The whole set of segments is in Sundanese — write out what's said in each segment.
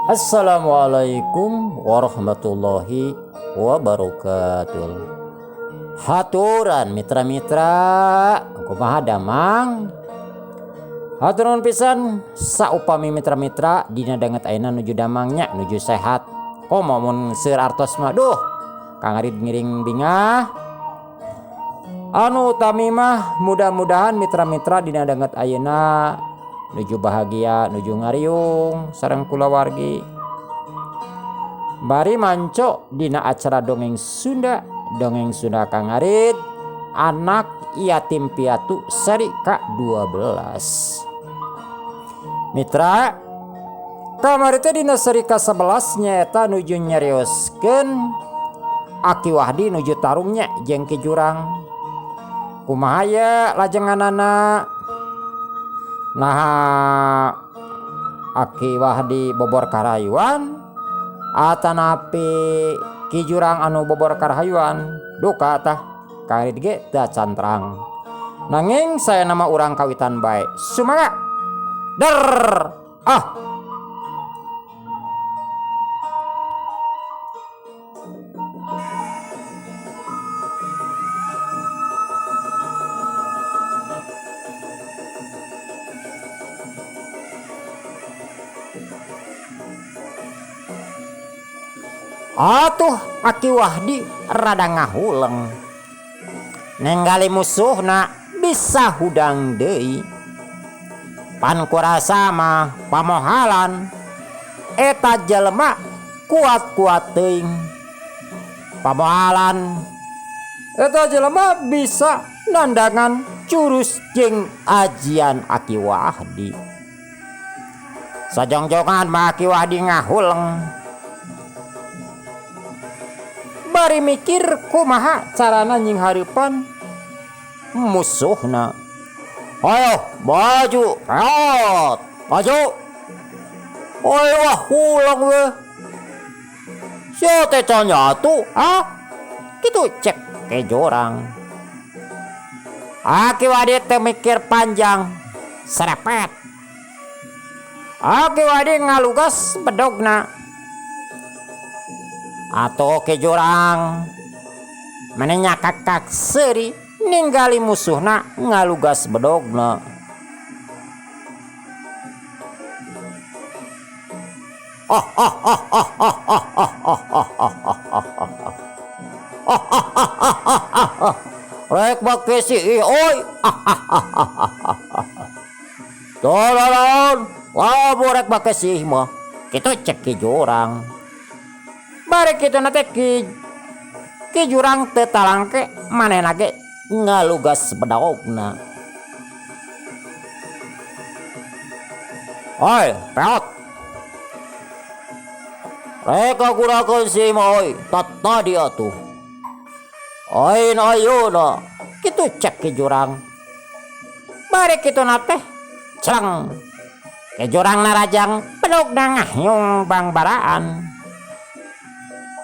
Assalamualaikum warahmatullahi wabarakatuh. Haturan mitra-mitra, kumaha damang? Hatur nuhun pisan saupami mitra-mitra dina danget ayeuna nuju damangnya nuju sehat. Komo mun seueur artos mah duh Kang Arid ngiring bingah. Anu utami mah mudah-mudahan mitra-mitra dina danget ayeuna nuju bahagia nuju ngariung sareng kulawargi. Bari manco dina acara dongeng Sunda, dongeng Sunda Kang Arid, anak yatim piatu seri ka-12. Mitra, kamari teh dina seri ka-11 nyaeta nuju nyarioskeun Aki Wahdi nuju tarungnya jeung Ki Jurang. Kumaha ye lajenganana? Nah, Aki Wahdi bobor karayuan atanapi Ki Jurang anu bobor karayuan duka tah Kang Arid ge teu cantrang. Nanging saya nama urang kawitan bae. Sumaga. Der. Ah. Atuh Aki Wahdi rada ngahuleng. Nenggali musuhna bisa hudang deui. Pan kurasa mah pamohalan eta jelema kuat-kuat teuing. Pamohalan eta jelema bisa nandangan jurus jeung ajian Aki Wahdi. Sajongjongan mah Aki Wahdi ngahuleng. Bari mikir kumaha carana nyinghareupan musuhna. Ayo maju, peot, maju. Ayo wah hulang we. Sia teh can nyatu, ah? Kitu cek ke jurang. Aki Wahdi teh mikir panjang, serepet. Aki Wahdi ngalugas bedogna. Atau ke jurang manehnya kakak seuri ninggali musuhna ngalugas bedogna. Rek make si oi. Tololon, lamun rek make si mah kitu cek ki jurang. Bari kitu na teh ki jurang teu talangke manehna ge ngalugas bedogna. Oi, peot. Rek ngagurakeun si mah oi, tadi atuh. Ain ayeuna kitu cek ki jurang. Bari kitu na teh celeng. Ki jurang narajang bedogna ngahyung bangbaraan.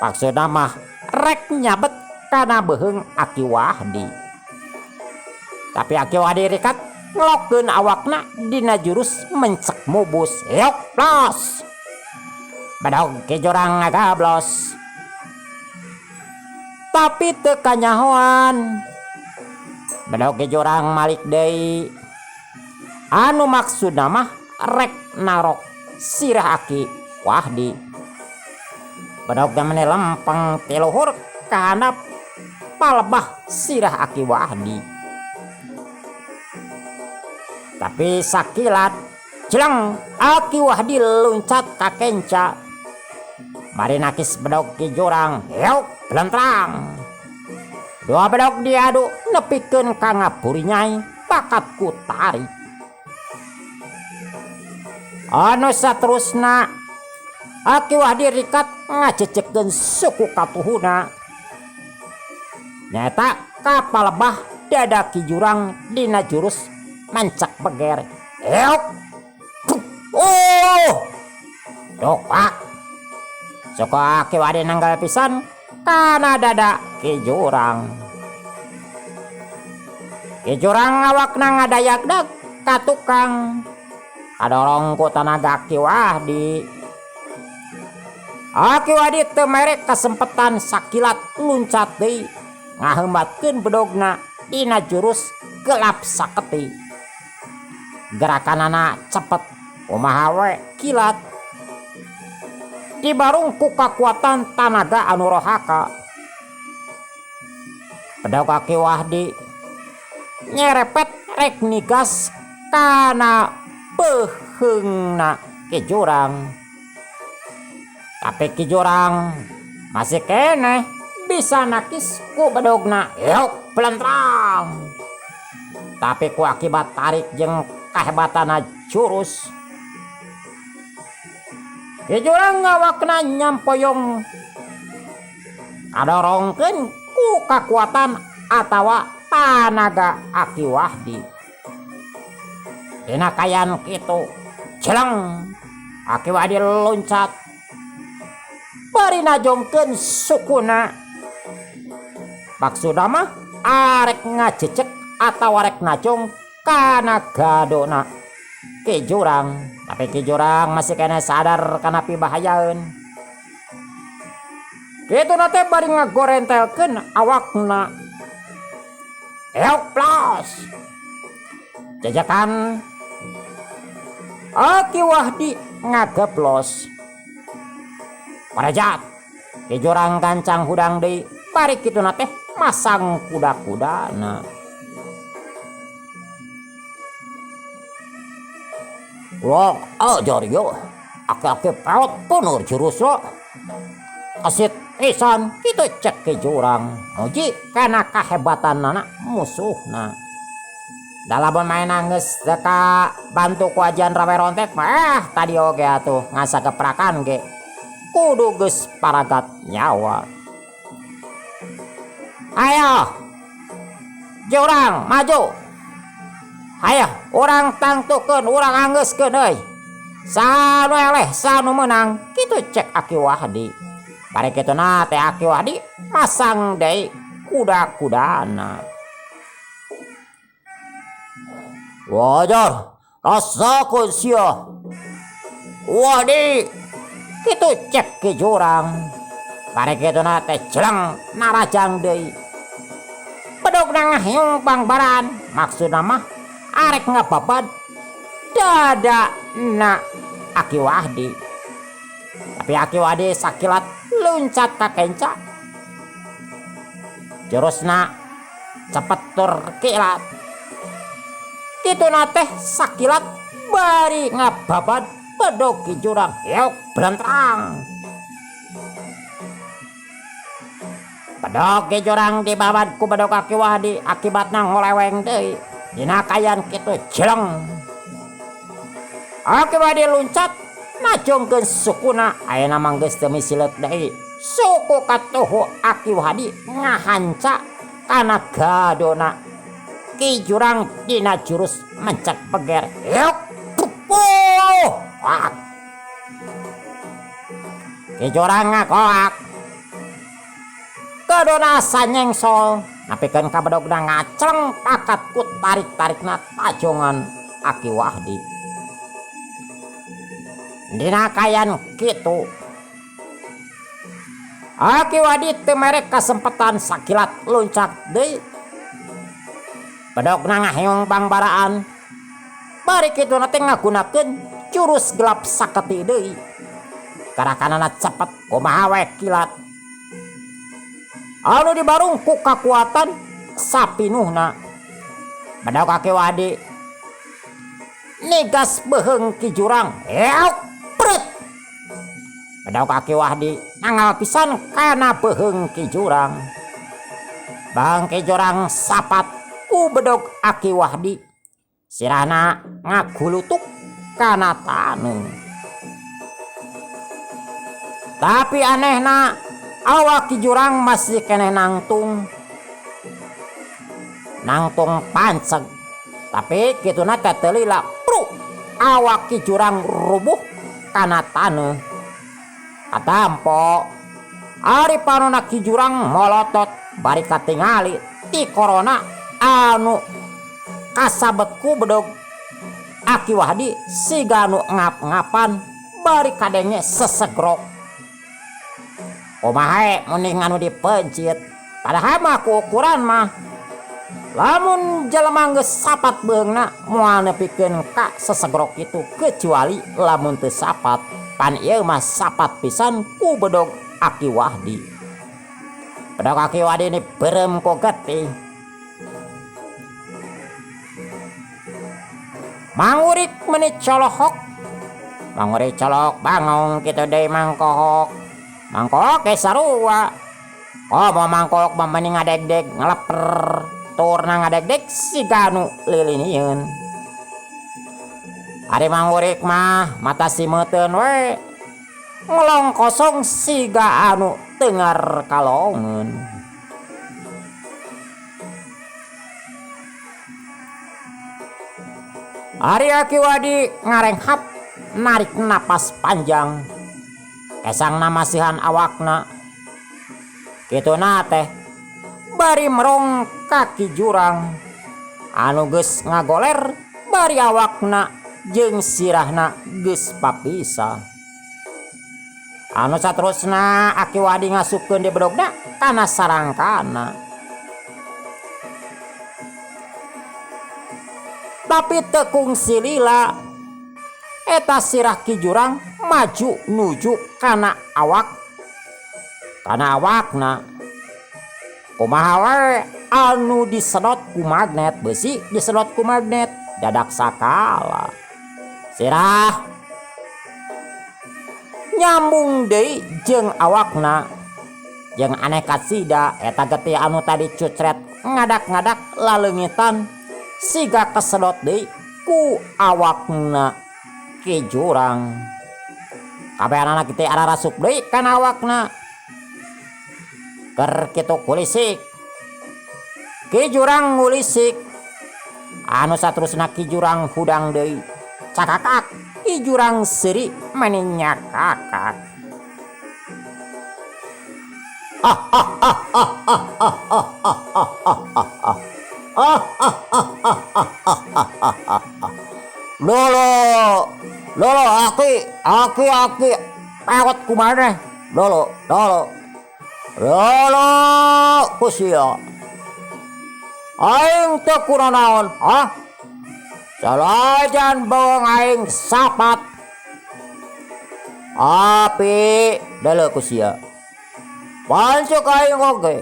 Maksudna mah rek nyabet kana beuheung Aki Wahdi. Tapi Aki Wahdi rikat ngelokeun awakna dina jurus mencek mubus. Yok los. Bedog Ki Jurang ngagablos. Tapi teu kanyahoan. Bedog Ki Jurang malik deui. Anu maksudna mah rek narok sirah Aki Wahdi. Bedog teh meni lempeng ti luhur ka handap palebah sirah Aki Wahdi. Tapi sakilat jeleng Aki Wahdi luncat ka kenca. Mari nakis bedog ki jurang, yuk belentrang. Dua bedog diadu nepikeun ka ngapuri nyai bakat ku tarik. Anu saterusna Aki Wahdi rikat ngacecekeun suku katuhuna. Nyaeta kapalebah dada Ki Jurang dina jurus mancak beger. Yok. Oh. Dopak. Suku Aki Wahdi nanggal pisan kana dada Ki Jurang. Ki Jurang awakna ngadayak-dak ka tukang. Kadorong ku tanaga Aki Wahdi. Aki Wadi teu mere kasempetan sakilat luncat deui ngaheumbatkeun bedogna dina jurus gelap saketi. Gerakanana cepet kumaha we kilat. Dibarung ku kakuatan tanaga anu rohaka. Bedog Aki Wahdi nyerepet rek nigas kana peuheungna Ki Jurang. Tapi Ki Jurang masih keneh bisa nakis ku bedogna yok pelentrang. Tapi ku akibat tarik jeung kahebatana jurus Ki Jurang ngawakna nyampoyong kadorongkeun ku kakuatan atawa tanaga Aki Wahdi. Dina kayan kitu jeleng Aki Wahdi loncat bari najongkeun sukuna. Maksudna mah arek ngajejek atawa rek najong kana gadona Ki Jurang. Tapi Ki Jurang masih keneh sadar kana pibahayaeun. Kituna teh bari ngagorentelkeun awakna. Eok plos. Jajakan Aki Wahdi ngageplos. Parajat Ki Jurang gancang hudang deui bari kituna teh masang kuda-kudana. Wah, ajar yo. Aki-aki peot punur jurus lo. Kesit pisan kitu cek Ki Jurang. Muji kana kahebatanana musuhna. Da lamun maena geus teu kabantu ku ajian rawe rontek mah tadi oge atuh ngasa geprakan ge kudu geus paragat nyawa. Ayo Jurang maju. Ayo urang tangtukeun, urang anggeuskeun euy. Saha nu eleh, saha nu meunang, kitu cek Aki Wahdi. Bari kituna teh Aki Wahdi masang deui kuda-kudana. Wajar, rasakeun sia. Wahdi, kitu cek Ki Jurang. Bari kituna teh jeleng narajang deui. Bedogna ngahiung bangbaran, maksudna mah arek ngababad dada na Aki Wahdi. Tapi Aki Wahdi sakilat luncat ka kenca. Jurusna cepet tur kilat. Kituna teh sakilat bari ngababad bedog Ki Jurang yok blentrang. Bedog Ki Jurang dibabad ku bedog Aki Wahdi akibatna ngoleweng deui. Dina kayan kitu jeleng. Aki Wahdi luncat najongkeun sukuna ayeuna mah geus teu misileut deui. Suku katuhu Aki Wahdi ngahanca kana gadona Ki Jurang dina jurus mencek peger. Yok pupuh. Wah. Ki Jurang ngakoak. Gadona sanyengsol napikeun ka bedogna ngacleng pakat ku tarik-tarikna tajongan Aki Wahdi. Dina kayan kitu Aki Wahdi teu mere kasempetan sakilat luncat deui. Bedogna ngahiung bangbaraan. Bari kituna teh ngagunakeun jurus gelap saketi deui. Gerakanana cepet kumaha we kilat. Anu dibarung ku kakuatan sapinuhna. Bedog Aki Wahdi nigas beuheung Ki Jurang. Eok prut. Bedog Aki Wahdi nangal pisan kana beuheung Ki Jurang. Beuheung Ki Jurang sapat ku bedog Aki Wahdi. Sirahna ngagulutuk kana taneuh. Tapi anehna awak Ki Jurang masih keneh nangtung. Nangtung panceg. Tapi kituna teh teu lila pruk. Awak Ki Jurang rubuh kana taneuh. Katampo ari panona Ki Jurang molotot bari katingali ti korona anu kasabet ku bedog Aki Wahdi siga nu ngap-ngapan bari kadenge sesegrok. Kumaha mending anu dipencit. Padahal mah ku ukuran mah lamun jelema geus sapat beungna moal nepikeun ka sesegrok kitu kecuali lamun teu sapat. Pan ieu mah sapat pisan ku bedog Aki Wahdi. Bedog Aki Wahdi ni beureum ku getih. Mangurik meni colohok. Mangurik colohok bangong kitu deui mangkohok. Mangkohok ge sarua. Komo mangkohok mah meni ngadegdeg ngaleper turna ngadegdeg siga nu lilinieun. Ari mangurik mah mata simeuteun we. Ngelong kosong siga anu tengar kalongeun. Ari Aki Wadi ngarenghap narik napas panjang. Kesangna masihan awakna. Kituna teh bari merong ka ki jurang. Anu geus ngagoler bari awakna jeung sirahna geus papisah. Anu saterusna Aki Wadi ngasupkeun di bedogna kana sarangkana. Tapi teu kungsi lila eta sirah ki jurang maju nuju kana awak. Kana awakna kumaha we anu disedot ku magnet, beusi disedot ku magnet dadak sakala. Sirah nyambung deui jeung awakna. Jeung aneh kasida eta getih anu tadi cucret ngadak-ngadak laleungitan siga kesedot deui ku awakna ki jurang. Kabehanana kitu ararasup deui kana awakna. Keur kitu kulisik. Ki jurang ngulisik. Anu saterusna ki jurang hudang deui. Cakakak ki jurang seuri meni nyakakak. Lolo, lolo aki, aki, aki, pewot kumaneh. Lolo, lolo, lolo kusia. Aing teu kunanaon, hah? Salajan bawang aing sapat. Api deuleu kusia. Pancek aing oge.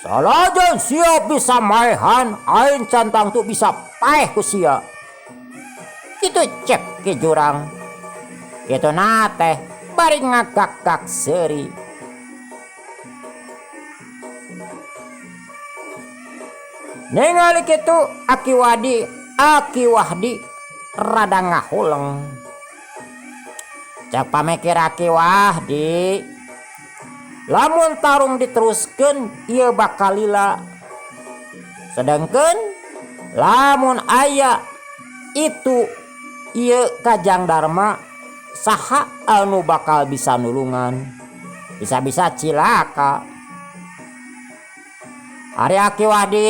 Salajan sia bisa maehan, aing cantang tu bisa paeh ku sia. Kitu cek ki jurang. Kitu na teh bari ngagak-gak seuri. Ningali kitu Aki Wadi, Aki Wahdi rada ngahuleng. Cek pamikir Aki Wahdi, lamun tarung diteruskeun ieu bakal lila. Sedengkeun lamun aya itu ieu Kajang Darma saha anu bakal bisa nulungan, bisa-bisa cilaka. Ari Aki Wahdi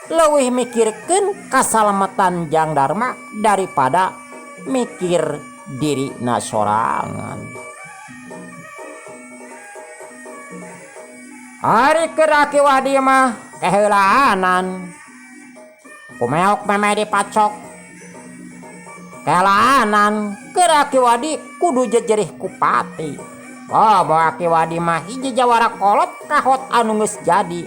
leuwih mikirkeun kasalamatan Jang Darma daripada mikir dirina sorangan. Ari keur Aki Wahdi mah keheulaanan. Kumeok memeh dipacok. Keheulaanan keur Aki Wahdi kudu jejerih ku pati. Komo Aki Wahdi mah hiji jawara kolot kahot anu geus jadi.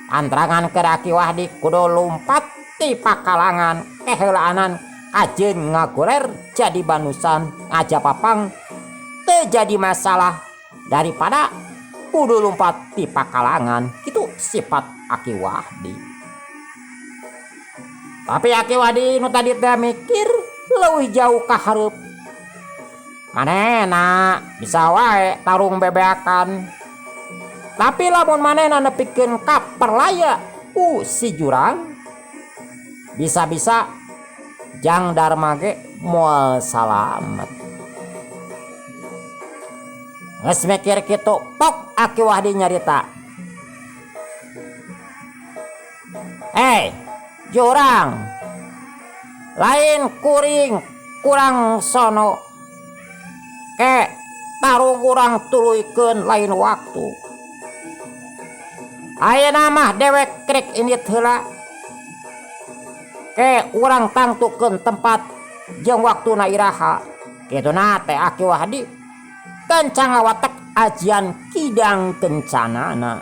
Antrangan keur Aki Wahdi kudu lumpat ti pakalangan keheulaanan kajeun ngagoler jadi banusan ngajapapang teu jadi masalah daripada kudu lumpat ti pakalangan. Kitu sifat Aki Wahdi. Tapi Aki Wahdi nu tadi teh mikir leuwih jauh ka hareup. Manehna bisa wae tarung bebeakan. Tapi lamun manehna nepikeun ka perlaya ku si jurang, bisa-bisa Jang Darma ge moal salamet. Geus mikir kitu pok Aki Wahdi nyarita. Jurang, lain kuring kurang sono. Ke Tarung urang tuluykeun lain waktu. Ayeuna mah dewek rek indit heula. Ke urang tangtukeun tempat jeung waktuna iraha. Kituna teh Aki Wahdi kencang ngawatek ajian kidang kencanana.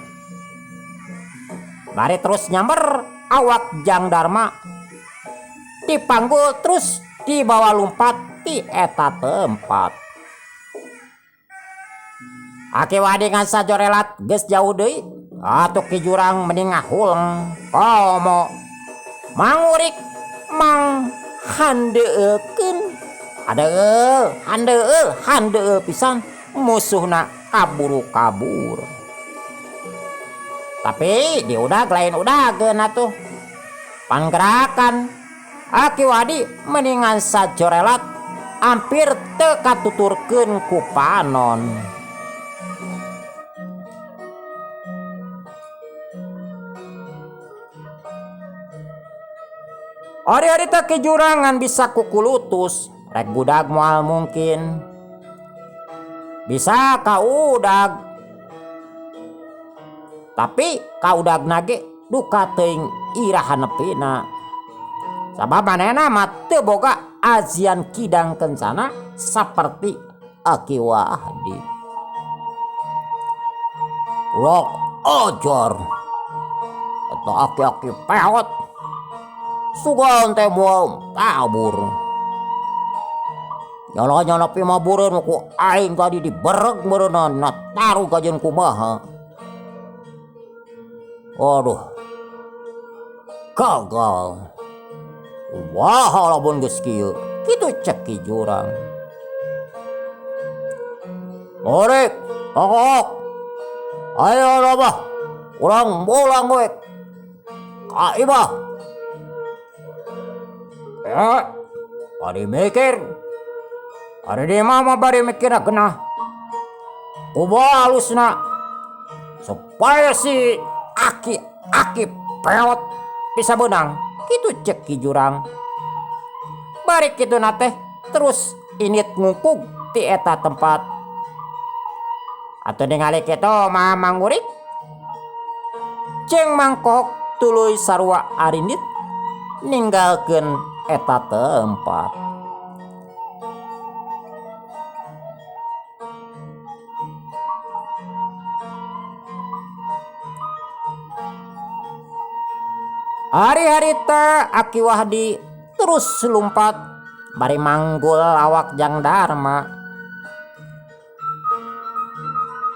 Bari terus nyamber awak Jang Darma dipanggul terus dibawa lumpat ti eta tempat. Aki Wahdi ngan sajorelat geus jauh deui atuh Ki Jurang mending ngahuleng komo mangurik mang handeukeun adeul handeueul handeueul pisan musuhna kaburu kabur. Tapi diudag lain udageun atuh panggerakan Aki Wahdi mendingan sajorelat hampir teu katuturkeun ku panon. Ari-ari teh Ki Jurangan bisa kukulutus, rek budag moal mungkin. Bisa kaudag. Tapi kaudag nage duka teuing iraha nepina. Sabab manehna mah teu boga ajian kidang kencana saperti Aki Wahdi. Ulok ajar. Eta aki-aki peot. Sugan teh moal kabur. Nyala-nyala pi mah beureun ku aing tadi dibereg meureunna na taruh kajeun kumaha. Aduh. Gagal. Kumaha lamun geus kieu? Kitu cek Ki Jurang. Murik, pokok. Ayo lah, urang bolang we. Ka imah. Ya, bari mikir. Ari di imah mah bari mikirna genah. Kumaha halusna supaya si aki-aki peot bisa beunang. Kitu cek Ki Jurang. Bari kituna teh terus init ngungkug ti eta tempat. Atuh ningali kitu mah mangurik. Jeung mangkok tuluy sarua arindit ninggalkeun eta tempat. Hari-hari teh Aki Wahdi terus lumpat bari manggul awak Jang Darma.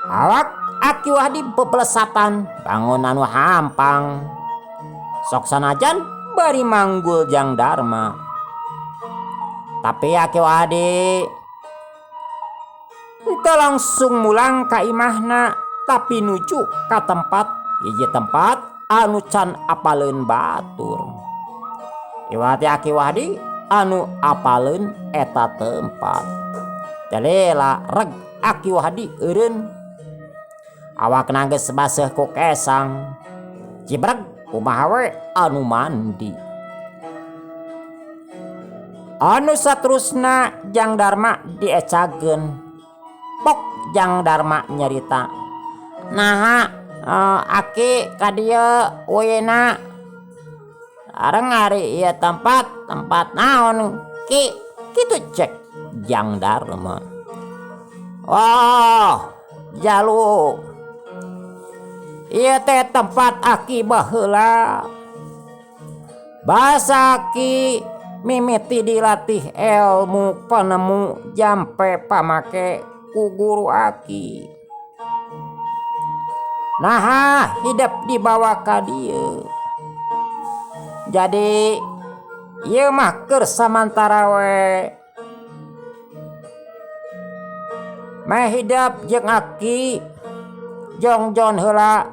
Awak Aki Wahdi bebelesatan bangun anu hampang. Sok sanajan bari manggul Jang Darma. Tapi Aki Wahdi teu langsung mulang ka imahna, tapi nuju ka tempat hiji tempat anu can apaleun batur. Iwati Aki Wahdi anu apaleun eta tempat. Telela reg Aki Wahdi eureun. Awakna geus baseuh ku kesang. Cibreg kumaha we anu mandi. Anu saterusna Jang Darma diecageun. Pok Jang Darma nyarita. Naha aki ka dieu uina. Areng ari ieu tempat, tempat naon ki? Kitu cek Jang Darma. Oh, jalu. Ieu teh tempat aki baheula. Basa aki mimiti dilatih ilmu penemu jampe pamake ku guru aki. Naha hidup dibawa ka dieu. Jadi ieu mah keur samantara we. Meh hidup jeung aki jongjon heula.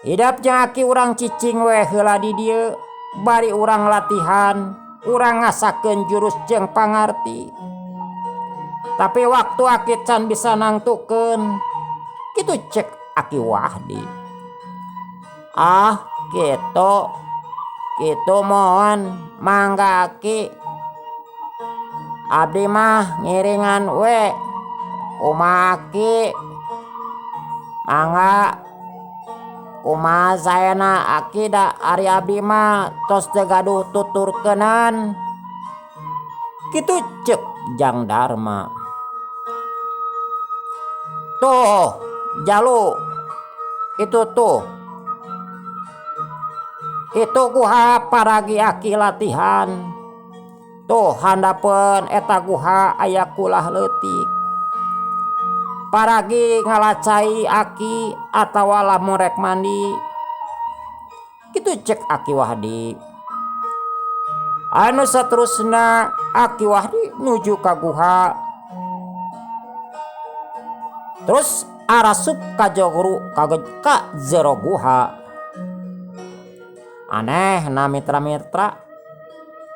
Hidup jeung aki urang cicing we heula di dieu, bari urang latihan, urang ngasakeun jurus jeung pangarti. Tapi waktu aki can bisa nangtukeun, kitu cek Aki Wahdi. Ah, kitu. Kitu mohon mangga aki. Abdi mah ngiringan we kumaha aki mangga kumaha saena aki da ari abdi mah tos teu gaduh tuturkeunan. Kitu ceuk Jang Darma. Tuh jalu itu tuh. Itu guha paragi aki latihan. Tuh handapeun eta guha aya kulah leutik. Paragi ngalacai aki atawa lamun rek mandi. Kitu cek Aki Wahdi. Anu saterusna Aki Wahdi nuju ka guha. Terus arasup ka jogru ka jero guha. Aneh na mitra-mitra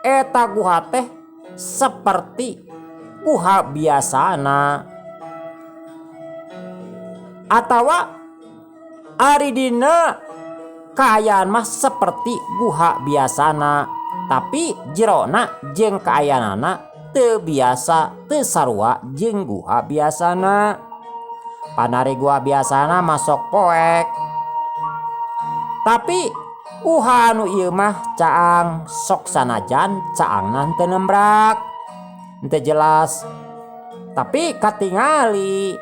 eta guha teh seperti guha biasana atawa ari dina kaayaan mah seperti guha biasana tapi jerona jeung kaayaanana teu biasa teu sarua jeung guha biasana. Panari guha biasana masok poek tapi guha anu ieu mah caang sok sanajan caangna henteu nembrak henteu jelas tapi katingali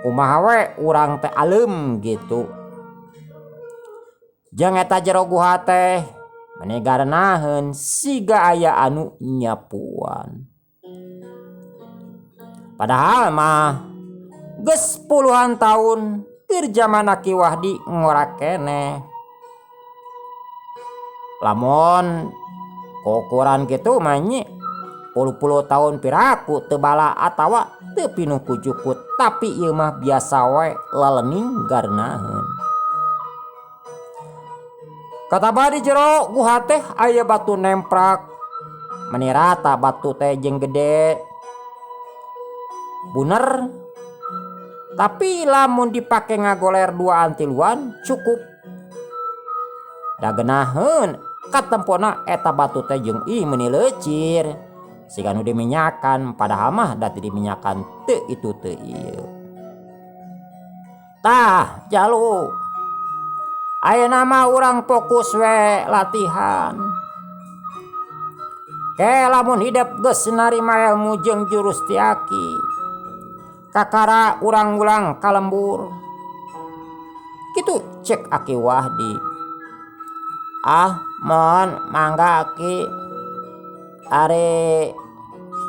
kumaha we urang teh alem gitu. Jeung eta jero guha teh meni garenaheun siga aya anu nyapuan. Padahal mah geus puluhan tahun keur jaman Aki Wahdi ngora keneh. Lamun ukuran kitu mah nya puluh-puluh tahun piraku teu bala atawa teu pinuh ku jukut tapi ieu mah biasa we lelening garenaheun. Kataba di jero guha teh aya batu nemprak meni rata batu teh jeung gede buner tapi lamun dipake ngagoler duaan tiluan cukup. Da geunaheun katempona eta batu teh jeung ih meuni leucir siga nu diminyakan padahal mah da teu diminyakan teu itu teu ieu. Tah jalu ayeuna mah urang fokus we latihan. Ke lamun hidep geus narima ilmu jeung jurus ti aki kakara urang ulang ka lembur. Kitu cek Aki Wahdi. Ah mohon mangga aki ari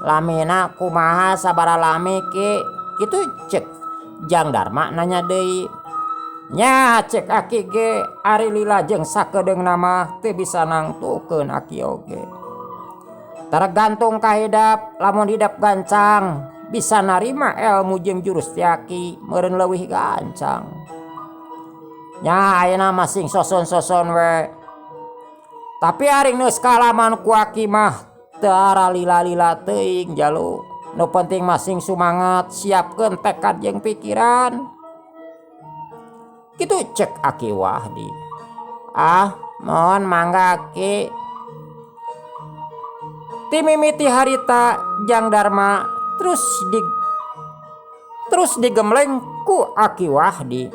lamina kumaha sabaraha lami ki. Kitu cek Jang Darma nanya deui. Nya cek aki ge ari lila jeung sakedeungna mah teu bisa nangtukeun aki oge. Tergantung ka hidep, lamun hidep gancang bisa narima ilmu jeung jurus ti aki meureun leuwih gancang. Nya ayeuna mah sing soson-soson we. Tapi ari geus kalaman ku aki mah teu ara lila-lila teuing jalu. Nu penting mah sing sumangat, siapkeun tekad jeung pikiran. Kitu cek Aki Wahdi. Ah, mohon mangga aki. Ti mimiti harita Jang Darma terus digembleng ku Aki Wahdi.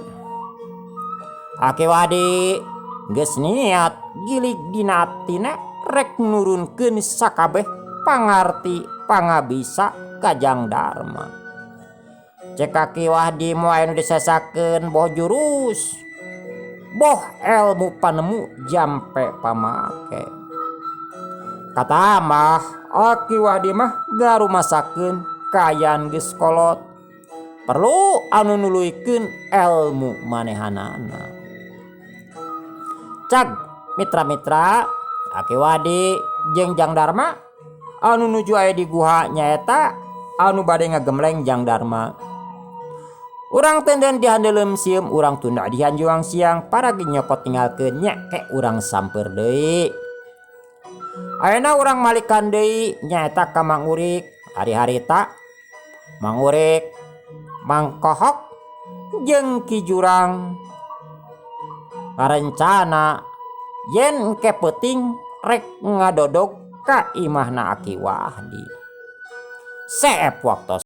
Aki Wahdi geus niat gilig dina atina rek nurunkeun sakabeh pangarti pangabisa ka Jang Darma. Cek Aki Wahdi moal anu disesakeun boh jurus boh ilmu panemu jampe pamake. Katamah Aki Wahdi mah garumasakeun kaayaan geus kolot perlu anu nuluykeun ilmu manehanana. Cag mitra-mitra Aki Wahdi jeung Jang Darma anu nuju aya di guha nyaeta anu bade ngagembleng Jang Darma. Urang tenden di handeuleum sieum urang tunda di hanjuang siang paragi nyokot ninggalkeun nya ke urang samper deui. Ayeuna urang malikan deui nyaeta ka Mang Urik ari harita Mang Urik Mang Kohok jeung Ki Jurang ngarencana yen engke peuting rek ngadodog ka imahna Aki Wahdi. Seep waktos.